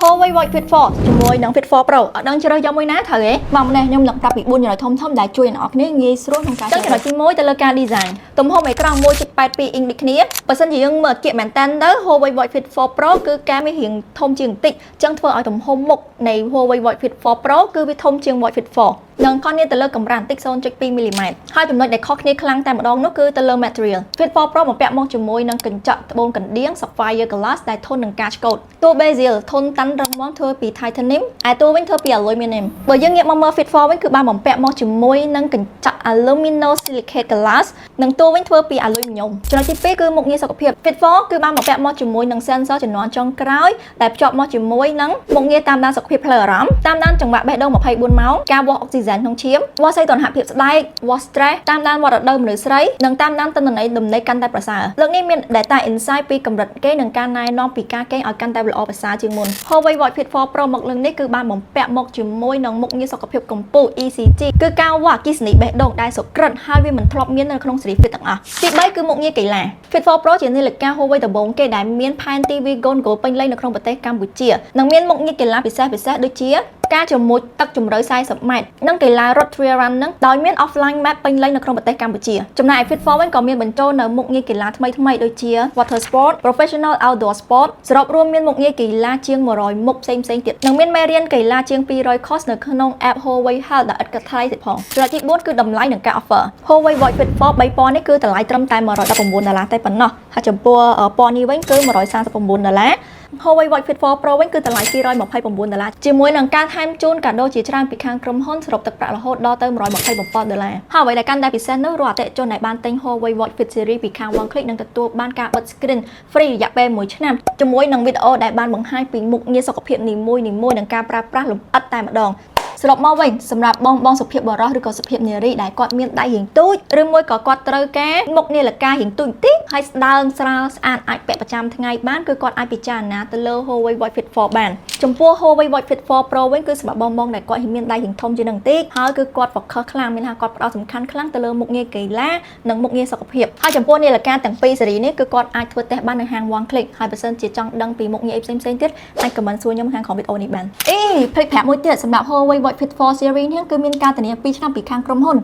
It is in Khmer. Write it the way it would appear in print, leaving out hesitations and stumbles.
Huawei Watch Fit 4ជាមួយនឹង Fit 4 Pro អត់ដឹងជ្រើសយកមួយណាត្រូវទេមកម្នេះខ្ញុំនឹងប្រាប់ពី4ចំណុចធំៗដែលជួយអ្នកនរគ្នាងាយស្រួលក្នុងការចឹងចំណុចទី1ទៅលើការ design ទំហំអេក្រង់1.82អ៊ីងដូចគ្នាបើសិនជាយើងមើលគៀកមែនតើទៅ Huawei Watch Fit 4 Pro គឺការមានរាងធំជាងបន្តិចចឹងធ្វើឲ្យទំហំមុខនៃ Huawei Watch Fit 4 Pro គឺវាធំជាង Watch Fit 4និងខុសគ្នាទៅលើកម្រាស់បន្តិច0.2មីលីម៉ែត្រហើយចំណុចដែលខុសគ្នាខ្លាំងតែម្ដងនោះគឺទៅលើ material Fit 4 Pro បំពាក់មកជាមួយនឹងកញ្ចក់ត្បូងកណ្ដៀង Sapphire Glass ដែលធន់នឹងការឆ្កូតតួ bezel ធន់តាន់រឹងមាំធ្វើពី titanium ឯតួវិញធ្វើពី aluminum បើយើងងាកមកមើល Fit 4វិញគឺបានបំពាក់មកជាមួយនឹងកញ្ចក់ aluminosilicate glass និងតួវិញធ្វើពី aluminum ចំណុចទី2គឺមុខងារសុខភាព Fit 4គឺបានបំពាក់មកជាមួយនឹង sensor ជំនាន់ចុងក្រោយដែលភ្ជាប់មកជាមួយនឹងមុខងារតាមដានសុខភាពផ្លូវអារម្មណ៍តាមដានចង្វាក់បេះដូង24ម៉ោងការវាស់អុកស៊ីហ្សែនក្នុងឈាមវាស់សីតុណ្ហភាពស្បែកវាស់ stress តាមដានវដ្តរដូវមនុស្សស្រីនិងតាមដានទិន្នន័យដំណេកកាន់តែប្រសើរលើកនេះមាន data insight ពីកម្រិតគេនិងការណែនាំពីការគេងឲ្យកាន់តែល្អប្រសើរជាងមុន Huawei Watch Fit 4 Pro មកលើកនេះគឺបានបំពាក់មកជាមួយនឹងមុខងារសុខភាពកម្ពុជា ECG គឺការវាស់អគ្គិសនីបេះដូងដែលសុក្រិតហើយវាមិនធ្លាប់មាននៅក្នុងស៊េរី Fit ទាំងអស់ទី3គឺមុខងារកីឡា Fit 4 Pro ជានាឡិកា Huawei ដំបូងគេដែលមានផែនទីវាយកូនហ្គោលពេញលេញនៅក្នុងប្រទេសកម្ពុជានិងមានមុខងារកីឡាពិសេសពិសេសដូចជាការជមុជទឹកជម្រៅ40ម៉ែត្រនិងកីឡារត់ trail run នឹងដោយមាន offline map ពេញលេញនៅក្នុងប្រទេសកម្ពុជាចំណែកឯ Fit 4វិញក៏មានបញ្ចូលនៅមុខងារកីឡាថ្មីៗដូចជា water sport, professional outdoor sport សរុបរួមមានមុខងារកីឡាជាង100មុខផ្សេងៗទៀតនិងមានមេរៀនកីឡាជាង200 course នៅក្នុង app Huawei Health ដែលឥតគិតថ្លៃទៀតផងចំណុចទី4គឺតម្លៃនិងការ offer Huawei Watch Fit 4 3ពណ៌នេះគឺតម្លៃត្រឹមតែ119ដុល្លារតែប៉ុណ្ណោះហើយចំពោះពណ៌នេះវិញគឺ139ដុល្លារ Huawei Watch Fit 4 Pro វិញគឺតម្លៃ229ដុល្លារជាមួយនឹងការថែមជូនកាដូជាច្រើនពីខាងក្រុមហ៊ុនសរុបទឹកប្រាក់រហូតដល់ទៅ127ដុល្លារហើយអ្វីដែលកាន់តែពិសេសនោះរាល់អតិថិជនដែលបានទិញ Huawei Watch Fit Series ពីខាង One Click នឹងទទួលបានការបិទ screen free រយៈពេល1ឆ្នាំជាមួយនឹងវីដេអូដែលបានបង្ហាញពីមុខងារសុខភាពនីមួយៗនិងការប្រើប្រាស់លម្អិតតែម្ដងសរុបមកវិញសម្រាប់បងបងសុភាពបរិសឬក៏សុភាពនារីដែលគាត់មានដៃរៀងទូចឬមួយក៏គាត់ត្រូវការមុខនាឡិការៀងទូចបន្តិចហើយស្ដើងស្រាលស្អាតអាចពាក់ប្រចាំថ្ងៃបានគឺគាត់អាចពិចារណាទៅលើ Huawei Watch Fit 4បានចំពោះ Huawei Watch Fit 4 Pro វិញគឺសម្រាប់បងបងដែលគាត់មានដៃរៀងធំជាងនឹងបន្តិចហើយគឺគាត់ focus ខ្លាំងមានថាគាត់ផ្ដោតសំខាន់ខ្លាំងទៅលើមុខងារកីឡានិងមុខងារសុខភាពហើយចំពោះនាឡិកាទាំងពីរស៊េរីនេះគឺគាត់អាចធ្វើតេស្តបាននៅហាង One Click ហើយបើសិនជាចង់ដឹងពីមុខងារអីផ្សេងៗទៀតអាច comment សួរខ្ញុំខាងក្រោមវីដេអូនេះបានអេភ្លេចប្រាប់មួយទៀតសម្រាប់ Huawei Watch Fit 4 series នេះគឺមានការធានា2ឆ្នាំពីខាងក្រុមហ៊ុន។